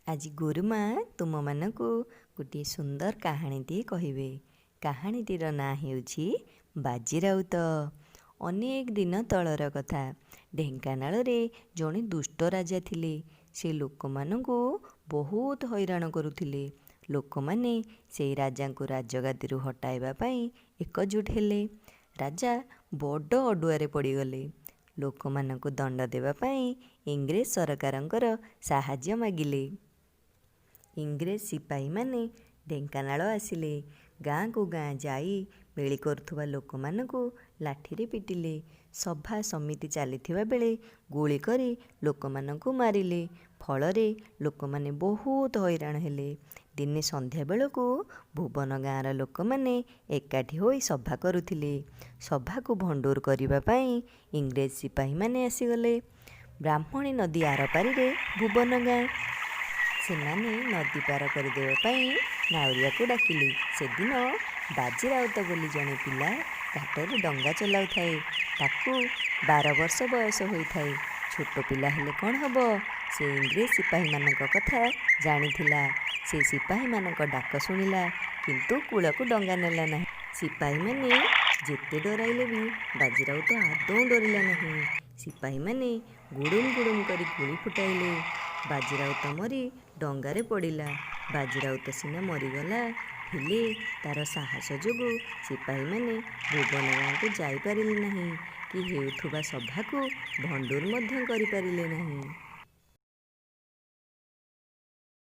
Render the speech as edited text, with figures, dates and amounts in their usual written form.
ଆଜି ଗୁରୁମା ତୁମମାନଙ୍କୁ ଗୋଟିଏ ସୁନ୍ଦର କାହାଣୀଟିଏ କହିବେ। କାହାଣୀଟିର ନାଁ ହେଉଛି ବାଜିରାଉତ। ଅନେକ ଦିନ ତଳର କଥା। ଢେଙ୍କାନାଳରେ ଜଣେ ଦୁଷ୍ଟ ରାଜା ଥିଲେ। ସେ ଲୋକମାନଙ୍କୁ ବହୁତ ହଇରାଣ କରୁଥିଲେ। ଲୋକମାନେ ସେଇ ରାଜାଙ୍କୁ ରାଜଗାଦିରୁ ହଟାଇବା ପାଇଁ ଏକଜୁଟ ହେଲେ। ରାଜା ବଡ଼ ଅଡ଼ୁଆରେ ପଡ଼ିଗଲେ। ଲୋକମାନଙ୍କୁ ଦଣ୍ଡ ଦେବା ପାଇଁ ଇଂରେଜ ସରକାରଙ୍କର ସାହାଯ୍ୟ ମାଗିଲେ। ଇଂରେଜ ସିପାହୀମାନେ ଢେଙ୍କାନାଳ ଆସିଲେ। ଗାଁକୁ ଗାଁ ଯାଇ ମେଳି କରୁଥିବା ଲୋକମାନଙ୍କୁ ଲାଠିରେ ପିଟିଲେ। ସଭା ସମିତି ଚାଲିଥିବା ବେଳେ ଗୁଳି କରି ଲୋକମାନଙ୍କୁ ମାରିଲେ। ଫଳରେ ଲୋକମାନେ ବହୁତ ହଇରାଣ ହେଲେ। ଦିନେ ସନ୍ଧ୍ୟାବେଳକୁ ଭୁବନ ଗାଁର ଲୋକମାନେ ଏକାଠି ହୋଇ ସଭା କରୁଥିଲେ। ସଭାକୁ ଭଣ୍ଡୁର କରିବା ପାଇଁ ଇଂରେଜ ସିପାହୀମାନେ ଆସିଗଲେ। ବ୍ରାହ୍ମଣୀ ନଦୀ ଆରପାରିରେ ଭୁବନ ଗାଁ। ସେମାନେ ନଦୀ ପାର କରିଦେବା ପାଇଁ ନାଉରିଆକୁ ଡାକିଲେ। ସେଦିନ ବାଜିରାଉତ ବୋଲି ଜଣେ ପିଲା ଘାଟରେ ଡଙ୍ଗା ଚଲାଉଥାଏ। ତାକୁ 12 ବର୍ଷ ବୟସ ହୋଇଥାଏ। ଛୋଟ ପିଲା ହେଲେ କ'ଣ ହେବ, ସେ ଇଂରେଜ ସିପାହୀମାନଙ୍କ କଥା ଜାଣିଥିଲା। ସେ ସିପାହୀମାନଙ୍କ ଡାକ ଶୁଣିଲା, କିନ୍ତୁ କୂଳକୁ ଡଙ୍ଗା ନେଲା ନାହିଁ। ସିପାହୀମାନେ ଯେତେ ଡରାଇଲେ ବି ବାଜିରାଉତ ଆଦୌ ଡରିଲା ନାହିଁ। ସିପାହୀମାନେ ଗୁଡ଼ୁମ୍ ଗୁଡ଼ୁମ୍ କରି ଗୁଳି ଫୁଟାଇଲେ। ବାଜିରାଉତ ମରି ଡଙ୍ଗାରେ ପଡ଼ିଲା। ବାଜିରାଉତ ସିନା ମରିଗଲା, ହେଲେ ତା'ର ସାହସ ଯୋଗୁଁ ସିପାହୀମାନେ ଭୁବନ ଗାଁକୁ ଯାଇପାରିଲେ ନାହିଁ କି ହେଉଥିବା ସଭାକୁ ଭଣ୍ଡୁର ମଧ୍ୟ କରିପାରିଲେ ନାହିଁ।